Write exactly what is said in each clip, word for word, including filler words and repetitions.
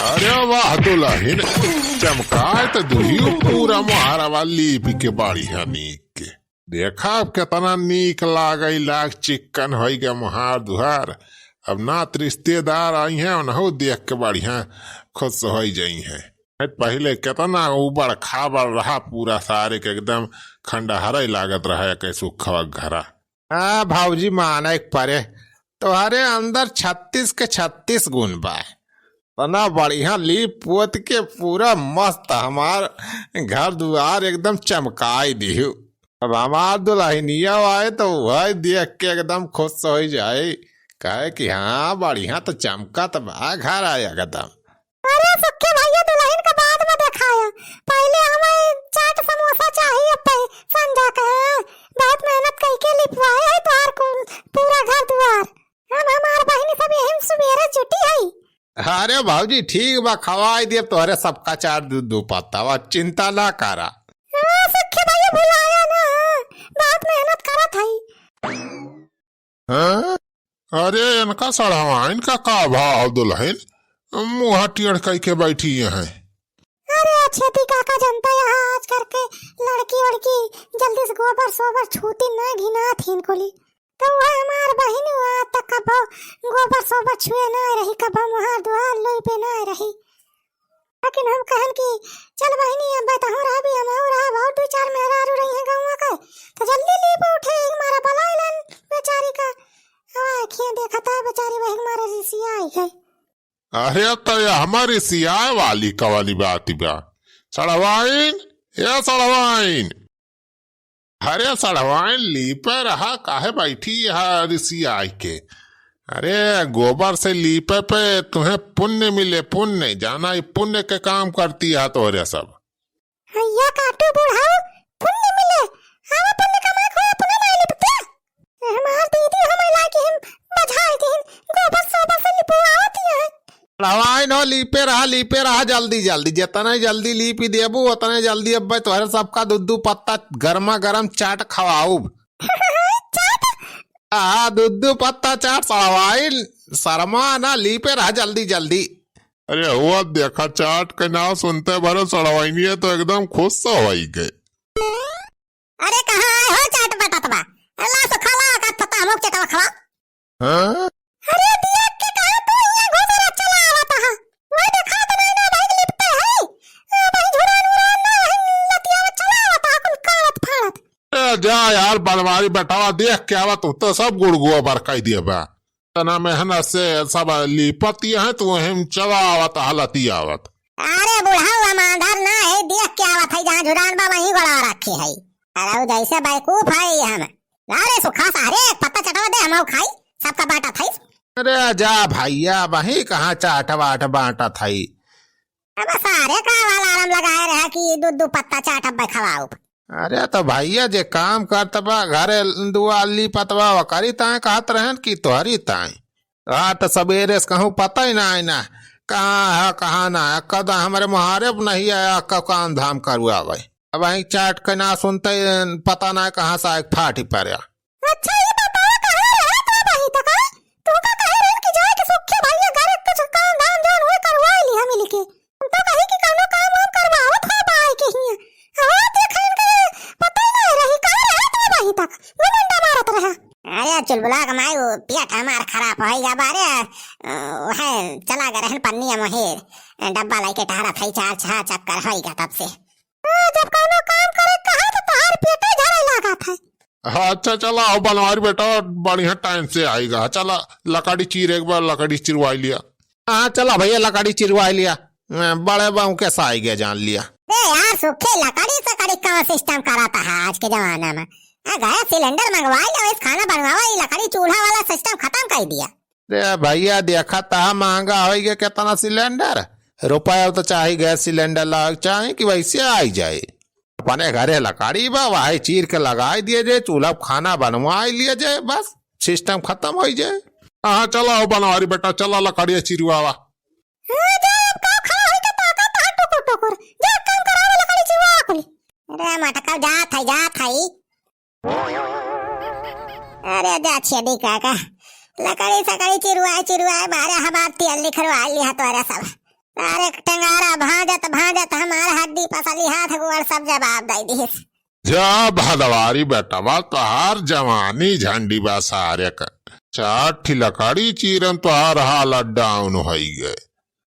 अरे वाह दुलहिन, चमकाए त दुहियो पूरा मोहारवा लीप के बाड़िहा नीक के। देखा अब केतना नीक लागै लाग, चिक्कन होइ गे मोहार दुहार। अब नात रिश्तेदार अइहैं, उनहू देख के बाड़िहा खुश होइ जइहैं। पहिले केतना उबड़ खाबड़ रहा पूरा, सारे के एकदम खंडहरै लागत रहा एकै सुखवा घरा। हाँ भौजी, माने के परे, तोहरे अंदर छत्तीस के छत्तीस गुण बा। तना बढ़िया लीप पोत के पूरा मस्त हमार घर दुआर एकदम चमकाई दिहू। अब हमार दुलहिनिया आए तो वही देख के एकदम खुश होइ जाए, कहे कि हाँ, बढ़िया तो चमकत बा घर आए एकदम। अरे सुखी भैया, दुलहिन का बाद में देखाया, पहिले हमें चाट समोसा चाहिए पे संझा के। हाँ, बहुत मेहनत कइके लिपवाए है तोहार कुल पूरा घर दुआर। हम हमार बहिनी सब यही में सुबेरे जुटी है। अरे भौजी ठीक बा, खवाई देब तोहरे सबका चाट दू दू पत्ता, बा चिंता ना करा। हाँ सुखी भैया भुलाया ना, बहुत मेहनत करत है। हाँ? अरे इनका सड़हवाइन का का भाव दुलहिन, मुँह टेढ़ कइके बैठी हैं। अरे अच्छे ती काका, जनता यहाँ आजकल के लड़की वड़की जल्दी से गोबर सोबर छूती ना, घिनात हिन कुली। तो वह हमार बहिन हुआ त कबो गोबर सोबर छुए ना रही, कबो मुहार दुहार लुई पे ना रही। लेकिन हम कहन कि चल बहिनी, अब तहूँ रहबी, हमहूँ रहब, और दू चार मेहरारू रही हैं गौवा के, तो जल्दी लीप उठे, एक मारा बलाइलन बेचारी का। अब आँखियाँ देखत है बेचारी, वही मारे रिसियाई है। अरे तो ये हमार रिसियाए वाली कवाली बात बा। सड़वाइन, ए सड़वाइन। अरे सड़वाइन, लीपे रहा, काहे बैठी यहाँ रिसियाई के? अरे गोबर से लीपे पे तुम्हें पुण्य मिले, पुण्य। जाना ये पुण्य के काम करती है तोहरे सब। हैया काटू बुढ़ाऊ, पुण्य मिले। आवा पुण्य कमाए खोया, पुण्य ना लिपते। ए, हमार दीदी हमें लाके हम बझाई दिहिन, गोबर सोबर से लिपवावत ही है। रवाई न हो, लीपे रहा, लीपे रहा जल्दी जल्दी। जितना जल्दी लीपी देबू, उतने जल्दी अब तोहरे सबका दू दू पत्ता गरमा गरम चाट खवाऊब। चाट? आ, दू दू पत्ता चाट सड़वाइन, शर्मा ना, लीपे रहा जल्दी जल्दी। अरे हुआ देखा, चाट के नाम सुनते भरे सड़वाइनिया तो एकदम खुश से होई गए। अरे कहाँ आए हो चाट बटत बा? ला सो खा ला, का पता हमोक चटवा खवा। हाँ? अरे दिया के कहा तू यहाँ घुस रहा चला आवत हा। वो देखा तो नहीं ना भाई लिपटे है। आ भाई झुरान उरान ना भाई लतिया चला आवत हा, कुल कावत फाड़त। ए जा यार बनवारी बेटावा, देख के आवा तू तो सब गुड़ गोबर कई दिए बा। तना मेहनत से सब लिपत ही है, तू हम चला आवत हा लतिया आवत। अरे बुढ़ऊ हम आंधर ना है, देख के आवत है, जहाँ झुरान बा वहीं गड़ा रखे है। अरे उ जैसे बेवकूफ है हम। अरे सुखा सा, अरे एक पत्ता चटवा दे, हम खाई, सबका बांटत है। अरे जा भैया, वहीं कहाँ चाट वाट बांटत है। अब सारे का वाला आराम लगाए रहा कि दू दू पत्ता चाट अब खवाओ। अरे तो भैया जे काम करत बा, घरे दुआर लिपत बा, ओकरी ताई कहत रहन कि तोहरी ताई। आ, त सबेरे से कहूँ पता ही ना आई ना, कहाँ है, कहाँ ना है, कदा हमरे मुहारे पे नहीं आया, क-, काम धाम करुआ भाई। अब वहीं चाट के ना सुनते, पता ना कहाँ से आए फाटी पड़े। अच्छा, ये बताओ, कहाँ रहे तू अबहीं तक, हाँ? तू का कहे रहन कि जाए के सुखे भैया घरे कुछ काम धाम जौन होए करवाए ली हमी लिखे। हम तो कही कि कौनो काम वाम करवावत है बाई के हियाँ। हाँ, देखा इनके पता ही ना रही, कहाँ रहे तू अबहीं तक? घुमंडा मारत रहा। अरे चुलबुला के माई, वो पेट हमार खराब होई गा बारे, अ, वह चला गए रहन पन्नी मोहे, डब्बा लेके टहरत है, चार छह चक्कर होई गा तब से। हाँ, जब कौनो काम करे कहा तो तोहार पेटे झरे लागत है। हाँ, अच्छा चला हो बनवारी बेटा, बढ़िया टाइम से आएगा। चला लकड़ी चीर, एक बार लकड़ी चिरवाई लिया। हाँ चला भैया, लकड़ी चिरवाई लिया, बड़े बाऊ के साई गया जान लिया। ए यार सुखे, लकड़ी सकड़ी का सिस्टम कराता है आज के जमाना में? आ गैस सिलेंडर मंगवाई लो, इस खाना बनवावा, ये लकड़ी चूल्हा वाला सिस्टम खत्म कर दिया। रे भैया, देखा तहा महंगा होइ गया केतना सिलेंडर। रुपया तो चाही गैस सिलेंडर लाग चाही कि वैसे आई जाए। अपने घरे लकड़ी बा, वही चीर के लगाई दिए जाए, चूल्हा पे खाना बनवाई लिए जाए, बस सिस्टम खत्म होइ जाए। हाँ, चला हो बनवारी बेटा, चला लकड़िया चिरवावा। हाँ, जा अब का खड़ा होई के ताका तहा टुकुर टुकुर। जा काम करावे लकड़ी चिरवावा कुली। अरे मटका जात है, जात है। अरे जा छेदी काका, लकड़ी सकड़ी चिरवाए चिरवाए मारे हमार तेल निखरवा लिया तोरा सब। सारे क टेंगारा भाजत भाजत हमार हड्डी पसली, हाथ गोड़ सब जवाब दइ दिहिस। जा भदवारी बेटवा, तोहार जवानी झंडी बा सारे क। चार ठी लकड़ी चीरम तोहार हालत down होइ गए।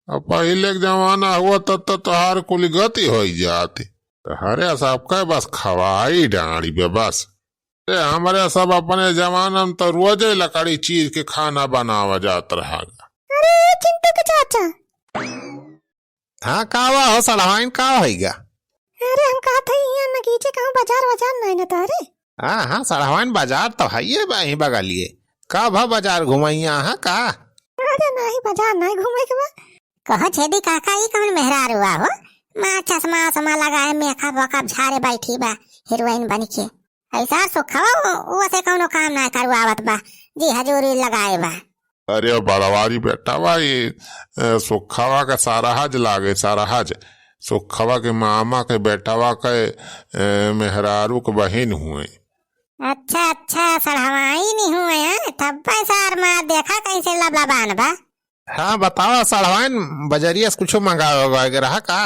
अब पहिले क जमाना हुआ तब तो तोहार कुल गति होइ जाती। तोहरे सबके बस खवाई डाँड़ी बे बस। ए, हमरे सब अपने जमाना में तो रोजे लकड़ी चीर के खाना बनावा जात रहा। अरे चिंटू के चाचा। हाँ, का हुआ हो सड़हवाइन, का होइगा? अरे हम कहत हई, यहाँ नगीचे कहूँ बाजार वाजार नाहीं न तोहरे? हाँ, हाँ, सड़हवाइन बाजार तो हइये बा, यहीं बगलिए। का भा बाजार घुमइया हाँ का? अरे नाहीं, बाजार नाहीं घूमे के बा। कहो छेदी काका, ई कौन मेहरारू आ हो? माँ चश्मा वश्मा लगाए, makeup वेकअप झारे बैठी बा, हीरोइन बन के। ऐसा सुखवा वो, वो से कौनो काम ना करवावत बा, जी हजूरी लगाए बा। अरे बड़वारी बेटवा, ये, ए, सुखवा के सरहज लागे, सरहज। सुखवा के मामा के बेटवा के, ए, मेहरारू के बहिन हुए। अच्छा, अच्छा, सड़हवाइन हुए हैं, तब सार मार देखा कैसे लबलबान बा। हाँ, बतावा सड़हवाइन, बजरिया से कुछो मंगावे उगावे के रहा का?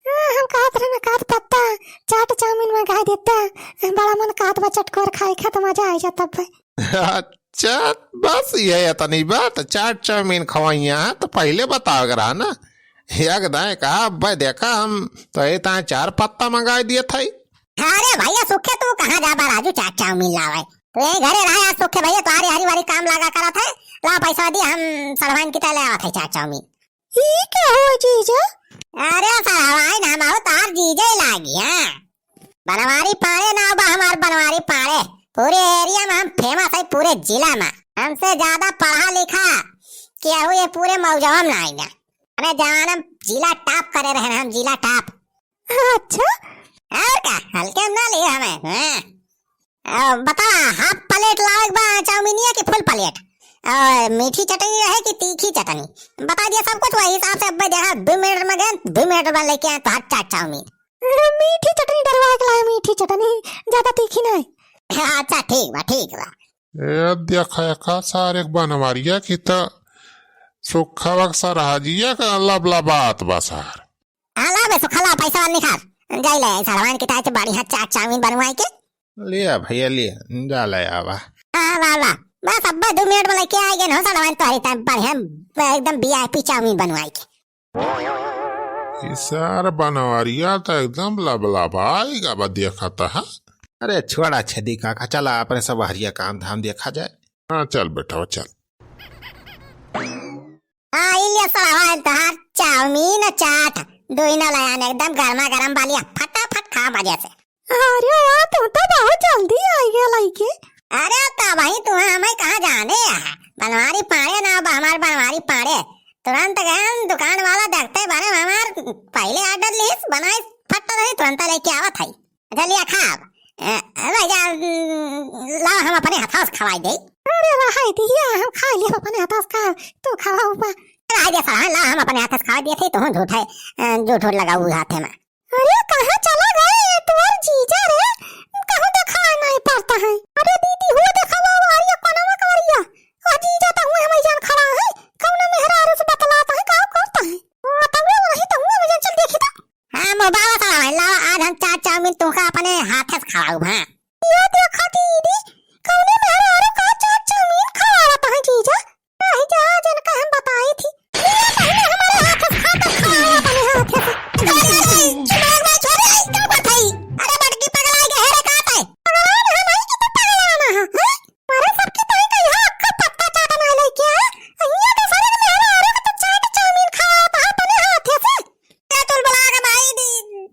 हाँ, हम कहत रहन कढ़ी पत्ता, चाट चाउमीन मंगाइ देता, बड़ा मन कहत बा चटकोर खाए के, त मजा आइ जात बा। अच्छा, बस यही इतनी बात, चाट चाउमीन खवइया है, त पहिले बतावे के रहा ना। एक दाएं कहा, अब्बे देखा, हम तो ये ताए चार पत्ता मंगाइ दियत हई। अरे भइया सुखे, तू कहाँ जाबा राजू चाट चाउमीन लावे? तू यही घरे रहा यार सुखे भइया, तोहार हरी वारी काम लागा करत है। ला पैसा दिया, हम सड़हवाइन की तले आवत है चाट चाउमीन। ई का हो जीजा? अरे सड़हवाइन, हम आउ तोहार जीजे लागी, हाँ। बनवारी पाड़े नाव बा हमार, बनवारी पाड़े। पूरे area में हम famous है, पूरे जिला में। हमसे ज्यादा पढ़ा लिखा केहू ये पूरे मौजवा में नाहीं ना। अरे जमाना में जिला top करे रहन हम, जिला top। अच्छा? और का, हल्के में ना लिए हमें, हाँ। अ, बतावा, half plate लावे के बा चाउमीनिया कि full plate? और मीठी चटनी रहे कि तीखी चटनी? बता दिया सब कुछ, वही हिसाब से अब्बे देखा, दो मिनट में गए, दो मिनट में लेके आए तोहार चाट चाउमीन। मीठी चटनी डरवा के लाए, मीठी चटनी, ज्यादा तीखी नहीं। अच्छा, ठीक बा, ठीक बा। ए, देखा, देखा, सारे बनवारिया की त सुखवा के सरहजिया का लबलबात बा सार। हाँ, ला बे सुखा, ला, पैसा निकाल। जाई ले, सड़हवाइन की ताई से बढ़िया चाट चाउमीन बनवाई के। लिया भइया, लिया, जा ले आवा। हाँ, ला, ला। बस अब्बे दो मिनट में लेके आइ गए हो सड़हवाइन तोहरी ताई बढ़िया, एकदम VIP चाउमीन बनवाई के। ई सार बनवारिया त एकदम लबलबाइगा बा देखत ह। अरे छोड़ा छेदी काका, चला अपने सब हरिया काम धाम देखा जाए। हाँ, चल बेटवा, चल। हाँ, ई लिया सड़हवाइन तोहार चाउमीन चाट, दुइनो लयान एकदम गर्मा गर्म बालिया, फटाफट खा मजे से। अरे वाह, तू तो बहुत जल्दी आइ गया लइके। अरे तबही तू हमें कहाँ जाने यहाँ, बनवारी पाड़े नाव बा हमार, बनवारी पाड़े। तुरंत गए दुकान वाला देखते बने हमार पहिले order लिहिस, बनाइस, फट रही तुरंत लेके आवत है। अच्छा, लिया खाब। ए, ए, भैया, उम, लाओ, हम अपने हाथों से खवाई दे। अरे, रहाई दिया, हम खाई लिया अपने हाथों से खाब, तू खवाओ बा। रहाई दे साला, लाओ, हम अपने हाथों से खवाई दिए थे, तू झूठ है, अ, झूठ वूठ लगाऊ हाथे में। अरे, कहाँ चला गए ये तोर जीजा रे? कहूँ देखाई नहीं पड़ता है। अरे दीदी, हो देखा वो, अरे कोनवा कवरिया। आ जीजा तो हुए हमें जान खड़ा है, कौन मेहरारू से बतलाता है, का करता है? ओ, तब वो वही तो हुए, हमें जान चल देखी तो। हाँ, मोबाइल वाला भाई, लावा, आज हम चाट चाउमीन तुमका अपने हाथे से खवाउब, हाँ। ये देखा दीदी, कौने मेहरारू का चाट चाउमीन खवावत है जीजा? रह जा, जिनका हम बताई थी। ये पहले हमारे हाथ से खा तो खवाओ अपने हाथ से। अरे, अरे, अरे, दिमाग में छोड़, अरे, क्या बात है? अरे, बटकी पगलाई के हेरे का है? पगलाई ना, नहीं कि तो पगलाना है, हैं? अरे, सबकी ताई का यहाँ अक्खा पत्ता चाटना है क्या? ये तो सारे मेहरारू का तो चाट चाउमीन खवावत है अपने हाथ से। ए, चुलबुला के माई दी,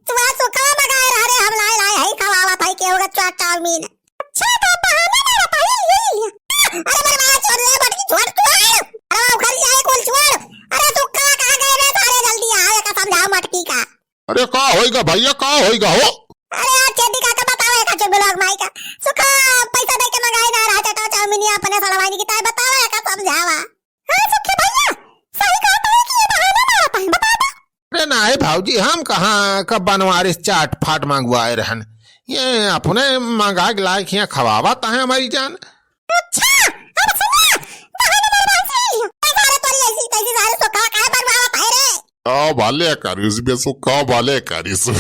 तू आज सुखा मंगाए रहा रे, हम लाए, लाए, हई खवावत हई, केहू के चाट चाउमीन। अच्छा, तो बहाने ना बताई, ले लिया। अरे, बर्बाद छोड़ रे, बटकी छोड़, छोड़। अरे, बाप, घर जाए, कुल छोड़। अरे, सुखा कहाँ गए रे, सारे जल्दी आओ, एका समझाओ मटकी का। अरे, का होइगा भइया, का होइगा हो? अरे, यार, छेदी काका बताओ, एका चुलबुला के माई का। सुखा पैसा दे के मंगाए ना रहा, चाटा चाउमीन, ये अपने सड़वाइन की ताई बताओ, एका समझावा। हाँ सुखी भइया, सही कहत है कि ये बहाना मारत है, बता दे। अरे नाहीं भौजी, हम कहाँ का बनवारी से चाट फाट मंगवाए रहन, ये अपने मंगा के लाए के यहाँ खवावत है हमारी जान। अच्छा, अब सुना, बहाना मारवा से ही लियो। ए सारे तोरी ऐसी तैसी सारे सुखा काहे बनवावत है रे? Ka vale karisu, beso, ka vale karisu.